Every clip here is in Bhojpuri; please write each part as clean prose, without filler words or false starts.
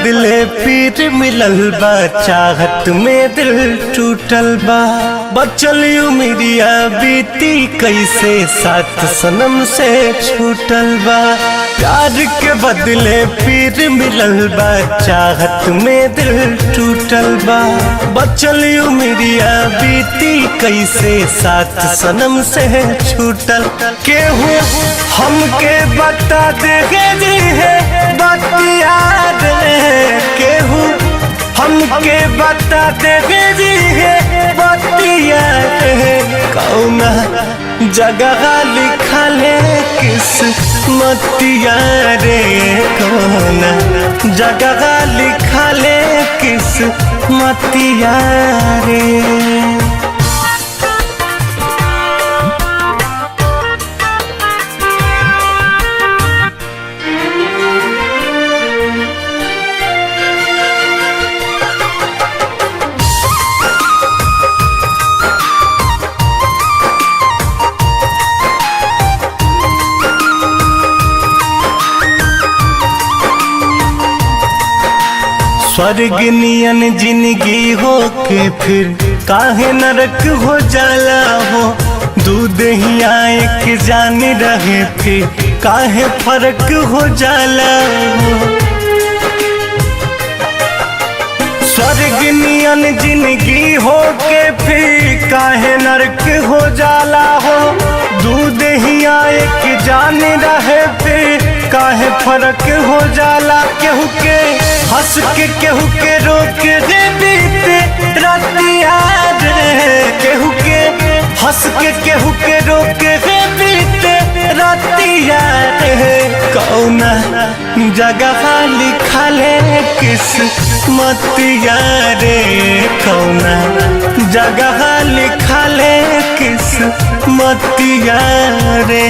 बदले पीर मिलल बा, चाहत में दिल टूटल बा। बचल उमरिया बीती कैसे, साथ सनम से छूटल बा। प्यार के बदले पीर मिलल बा, चाहत में दिल टूटल बा। बचल उमरिया बीती कैसे, साथ सनम से छूटल। केहू हमके बता दे जी है बतिया दे, केहू हमके बता दे जी है बतिया दे। कौना जगह लिखल है किस्मतिया रे, कौना जगह लिखल है किस्मतिया रे। स्वर्ग नियन जिंदगी हो के फिर काहे नरक हो जाला हो। दूध ही आए के जान रहे फिर काहे फर्क हो जाला हो। स्वर्ग नियन जिंदगी हो के फिर काहे नरक हो जाला हो। दूध ही आए के जान रहे फिर काहे फर्क हो जाला। केहू के हंस के केहू के रोक दे बीते रतिया रे, केहू के हंस के केहू के रोक दे बीते रतिया रे। कौना जगह लिखल है किस्मतिया रे, कौना जगह लिखल है किस्मतिया रे।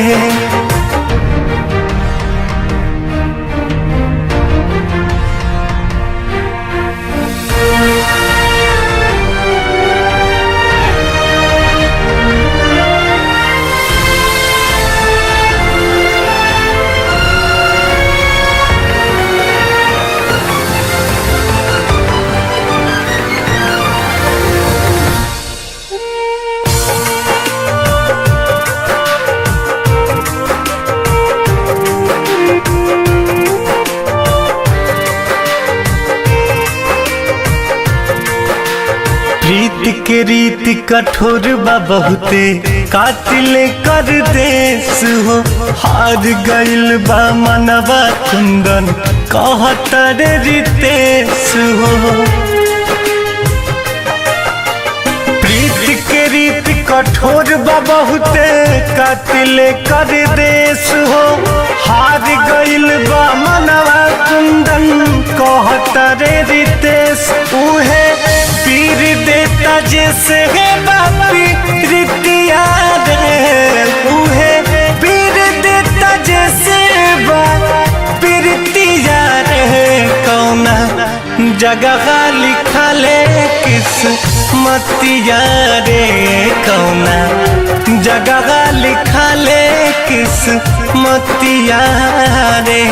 प्रीत के रीत कठोर बा बहुते कातिल कर देश हो। हार गइल बा मनवा कुंदन कहत रे रितेश हो। प्रीत के रीत कठोर बा बहुते कातिल कर देश हो। हार गइल बा मनवा कुंदन कहत रे रितेश। उहे पीर देता जैसे है बापी रितिया रे, उहे पीर देता जैसे बापी रितिया रे। कौना जगह लिखल है किस्मतिया रे, कौना जगह लिखल है किस्मतिया रे।